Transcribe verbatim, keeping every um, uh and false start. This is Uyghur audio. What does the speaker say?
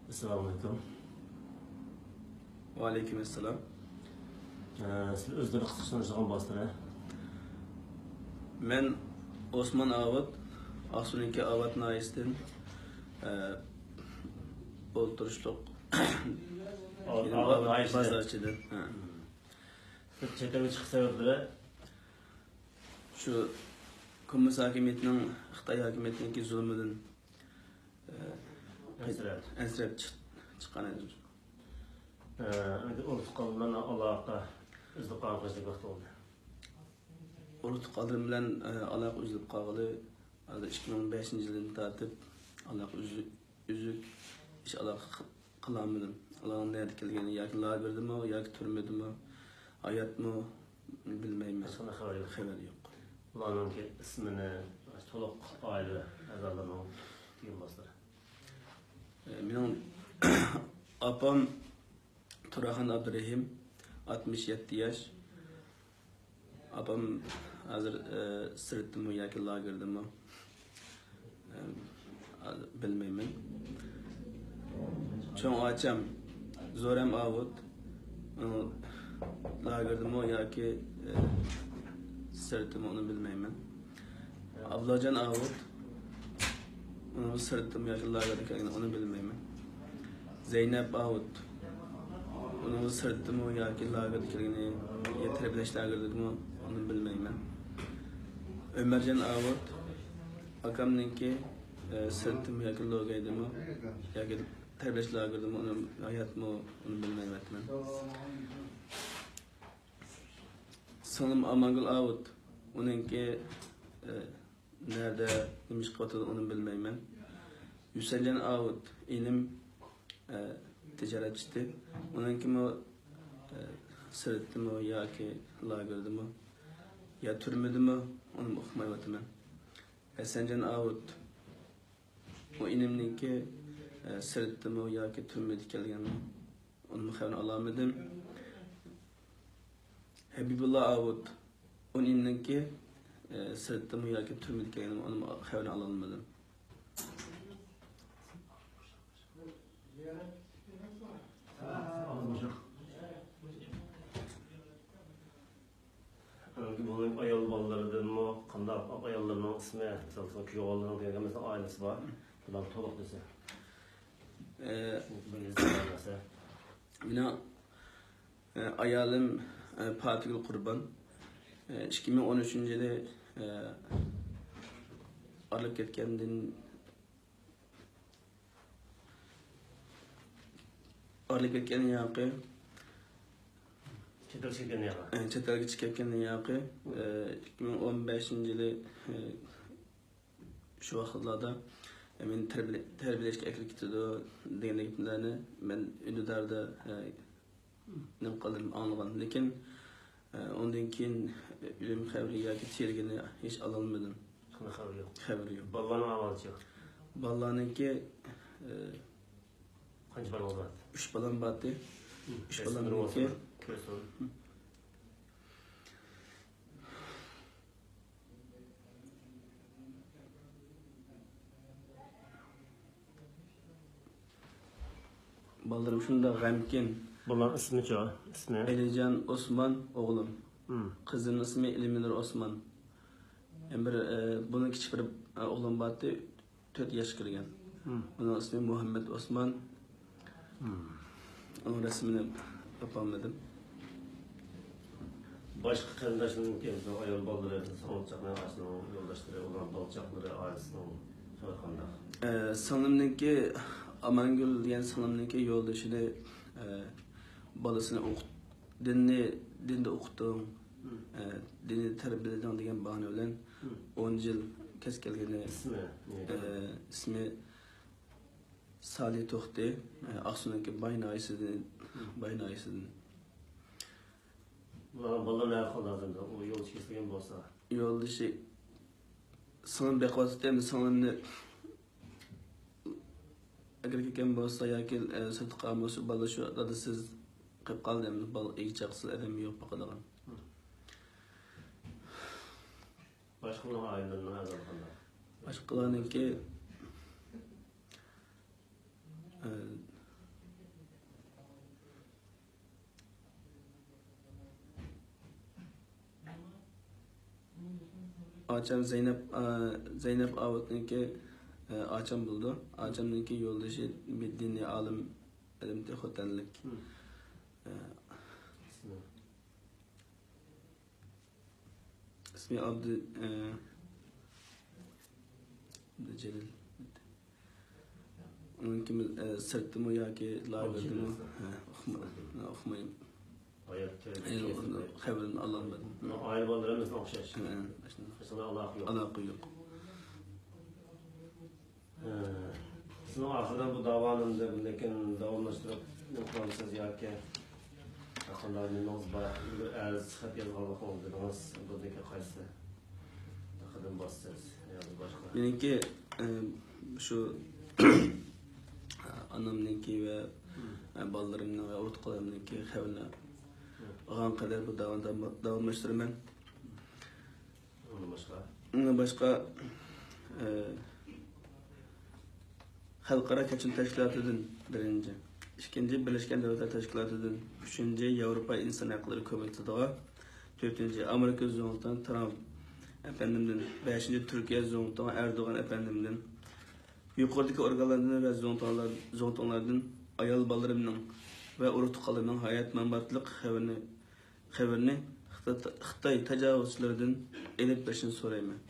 ئەسسالامۇئەلەيكۇم. ۋەئەلەيكۇم ئەسسالام. ئە، سىلەر ئۆزلىرى قىسقىچە تونۇشتۇرغان بولسىلەر. مەن ئوسمان ئاۋۇت، ئاقسۇنىڭكى ئاۋات ناھىيەسىدىن، ئە، ئولتۇرۇشلۇق. ئاۋات، ئاۋات ناھىيەسىدىن. بازارچىدىن. ھە. سىلەر چەت ئەلگە چىقىش سەۋەبلىرى؟ شۇ كوممۇنىست ھاكىمىيىتىنىڭ، خىتاي ھاكىمىيىتىنىڭكى زۇلۇمىدىن ئەنسىرەپ. ئەنسىرەپ چىق-، چىققان ئىدىم. ئە، ئەمدى ئۇرۇق تۇغقانلار بىلەن ئالاقە ئۈزۈلۈپ قالغان قانچىلىك ۋاقىت بولدى؟ ئۇرۇق تۇغقانلىرىم بىلەن، ئە، ئالاقە ئۈزۈلۈپ قالغىلى ھازىر ئىككى مىڭ بەشىنچى يىلدىن تارتىپ ئالاقە ئۈزۈ-، ئۈزۈك، ھېچ ئالاقە قىلالمىدىم. ئۇلارنىڭ نەدە كەلگىنى، ياكى لاگېردىمۇ، ياكى تۈرمىدىمۇ، ھاياتمۇ، بىلمەيمەن. ھېچقانداق خەۋەر يوق. خەۋەر يوق. ئۇلارنىڭكى ئىسمىنى، تولۇق ئائىلە ئەزالىرىنىڭ دېگەن بولسىلەر. مېنىڭ ئاپام تۇراخان ئابدۇرېھىم، ئاتمىش يەتتە ياش. ئاپام ھازىر، ئە، سىرتتىمۇ ياكى لاگېردىمۇ؟ ئە، ھازىر بىلمەيمەن. چوڭ ئاچام زورەم ئاۋۇت. ئۇنىڭ لاگېردىمۇ ياكى، ئە، سىرتتىمۇ، ئۇنى بىلمەيمەن. ئابلاجان ئاۋۇت. ئۇنىڭ سىرتتىمۇ ياكى لاگېردا ئىكەنلىكىنى ئۇنى بىلمەيمەن. زەينەپ ئاۋۇت. ئۇنىڭ سىرتتىمۇ ياكى لاگېردا ئىكەنلىكىنى، يا تەربىيەلەش لاگېرىدىمۇ، ئۇنى بىلمەيمەن. ئۆمەرجان ئاۋۇت. ئاكامنىڭكى، ئە، سىرتتىمۇ ياكى لاگېردىمۇ، ياكى تەربىيەلەش لاگېرىدىمۇ، ئۇنى ھاياتمۇ، ئۇنى بىلمەيمەن. سىڭلىم ئامانگۈل ئاۋۇت. ئۇنىڭكى، ئە، نەدە، نېمە ئىش قىلىۋاتىدۇ، ئۇنى بىلمەيمەن. ھۈسەنجان ئاۋۇت، ئىنىم، ئە، تىجارەتچى. ئۇنىڭكىمۇ، ئە، سىرتتىمۇ ياكى لاگېردىمۇ، يا تۈرمىدىمۇ، ئۇنىمۇ ئۇقمايۋاتىمەن. ھەسەنجان ئاۋۇت، ئۇ ئىنىمنىڭكى، ئە، سىرتتىمۇ ياكى تۈرمىدە ئىكەنلىكىنى، ئۇنىمۇ خەۋىرىنى ئالالمىدىم. ھەبىبۇللا ئاۋۇت، ئۇ ئىنىمنىڭكى، ئە، سىرتتىمۇ ياكى تۈرمىدە ئىكەنلىكىنى، ئۇنىمۇ خەۋىرىنى ئالالمىدىم. ئەمدى بۇنىڭ ئايال بالىلىرىدىنمۇ قانداق ئاياللىرىنىڭ ئىسمى، مىسال ئۈچۈن، كۈيئوغۇللىرىنىڭ دېگەن، مەسىلەن، ئائىلىسى بار. بۇلارنى تولۇق دېسە. ئە، بىر يېزىپ بەرسە. مېنىڭ، ئە، ئايالىم، ئە، پاتىگۈل قۇربان. ئە، ئىككى مىڭ ئون ئۈچىنچى يىلى، ئە، ئايرىلىپ كەتكەندىن ئايرىلىپ كەتكەندىن ياقى، چەت ئەلگە چىقىپ كەتكەندىن ياقى. ئە، چەت ئەلگە چىقىپ كەتكەندىن ياقى، ئە، ئىككى مىڭ ئون بەشىنچى يىلى، ئە، شۇ ۋاقىتلاردا، ئە، مېنى تەربىيە-، تەربىيەلەشكە ئەكىرىپ كېتىدۇ دېگەندەك گەپلەرنى مەن ئۈندىداردا، ئە، نېمە قىلدىم، ئاڭلىغان. لېكىن، ئە، ئۇندىن كېيىن ئۆلۈم خەۋىرى ياكى تىرىلگىنى ھېچ ئالالمىدىم. قانداق خەۋىرى يوق؟ خەۋىرى يوق. بالىلارنىڭ ئەھۋالىچۇ؟ بالىلارنىڭكى، ئە، قانچە بالىڭىز بار؟ ئۈچ بالام بارتى. ئۈچ بالامنىڭكى. بالىلىرىم شۇنداق غەمكىن. بۇلار ئىسمىچۇ؟ ئىسمى؟ ئەلىجان، ئوسمان، ئوغلۇم. مم. قىزىمنىڭ ئىسمى ئىلمىنۇر ئوسمان. يەنە بىر، ئە، بۇنىڭ كىچىك بىر، ئە، ئوغلۇم بارتى، تۆت ياشقا كىرگەن. مم. ئۇنىڭ ئىسمى مۇھەممەد ئوسمان. مم. ئۇنىڭ رەسىمىنى تاپالمىدىم. باشقا قېرىنداشلىرىمنىڭكى، ئايال بالىلىرى، سىڭىلچاقلىرى، ئاشۇنىڭ يولداشلىرى، ئۇلارنىڭ بالىچاقلىرى، ئائىلىسىنىڭ خەۋىرى قانداق؟ ئە، سىڭلىمنىڭكى، ئامانگۈل دېگەن سىڭلىمنىڭكى يولدىشىنى، ئە، بالىسىنى ئوقۇت-، دىننى، دىندا ئوقۇتۇڭ، مم. ئە، دىنىي تەربىيەلىدىڭ دېگەن باھانە بىلەن مم. ئون يىل كەچ كەلگىنى، ئىسمى نېمە؟ ئە، ئىسمى سالى توختى، ئاقسۇنىڭكى باي ناھىيەسىدىن، باي ناھىيەسىدىن. بۇلارنىڭ بالىلىرى نەدە قالدى ھازىر؟ ئۇ يولدىشى كېسىلگەن بولسا. يولدىشى، سىڭلىم بېقىۋاتاتتى، ئەمدى سىڭلىمنى ئەگەر كەتكەن بولسا ياكى، ئە، سىرتقا قالمىسا، بالىلار شۇ دادىسىز قېلىپ قالدى، ئەمدى بالا ئىگە چاقىسىز ئادەم يوق باقىدىغان. باشقىلارنىڭ ئائىلىلىرىنىڭ ئەزالىرى قانداق؟ باشقىلارنىڭكى، ئە، ئاچام زەينەپ، ئا، زەينەپ ئاۋۇتنىڭكى، ئا، ئاچام بولىدۇ. ئاچامنىڭكى يولدىشى بىر دىنىي ئالىم، ئىلىم خوتەنلىك. ئا، ئىسمى ئابدۇ، ئا، ئابدۇجېلىل. ئۇنىڭكى، ئا، سىرتتىمۇ ياكى لاگېردىمۇ؟ ھە، ئۇقمايمەن. ھايات تۆۋەن ئەي، كېسىلدى. خەۋىرىنى ئالالمىدىم. ئائىلە بالىلىرىمىزنىڭ ئوخشاش. ھە، ھە، ئاشۇنداق. ھېچقانداق ئالاقە يوق. ئالاقە يوق. ھە. سىزنىڭ ئاخىرىدا بۇ داۋانى دەپ، لېكىن داۋاملاشتۇرۇپ نېمە قىلامسىز ياكى ھەرقانداق نېمىڭىز بار؟ بىر ئەرز خەت يازغانلىقىڭىز دېدىڭىز. بۇنىڭكى قايسى؟ قەدەم باستىڭىز ياكى باشقا؟ مېنىڭكى، ئە، شۇ، ئانامنىڭكى ۋە، ئە، بالىلىرىمنىڭ ۋە ئۇرۇق-تۇغقانلىرىمنىڭكى خەۋىرىنى ئالغان قەدەر بۇ داۋانى داۋاملاشتۇرىمەن. ئۇندىن باشقا، ئۇندىن باشقا، ئە، خەلقئارا كەچۈرۈم تەشكىلاتىدىن بىرىنچى، ئىككىنچى، بىرلەشكەن دۆلەتلەر تەشكىلاتىدىن، ئۈچىنچى، ياۋروپا ئىنسان ھەقلىرى كومىتېتىغا، تۆتىنچى، ئامېرىكا زۇڭتۇڭى ترامپ ئەپەندىمدىن، بەشىنچى، تۈركىيە زۇڭتۇڭى ئەردوغان ئەپەندىمدىن، يۇقىرىدىكى ئورگانلاردىن ۋە زۇڭتۇڭلار-، زۇڭتۇڭلاردىن ئايال بالىلىرىمنىڭ ۋە ئۇرۇق-تۇغقانلىرىمنىڭ ھايات-ماماتلىق خەۋىرىنى، خەۋىرىنى خىتا-، خىتاي تاجاۋۇزچىلىرىدىن ئېلىپ بېرىشىنى سورايمەن.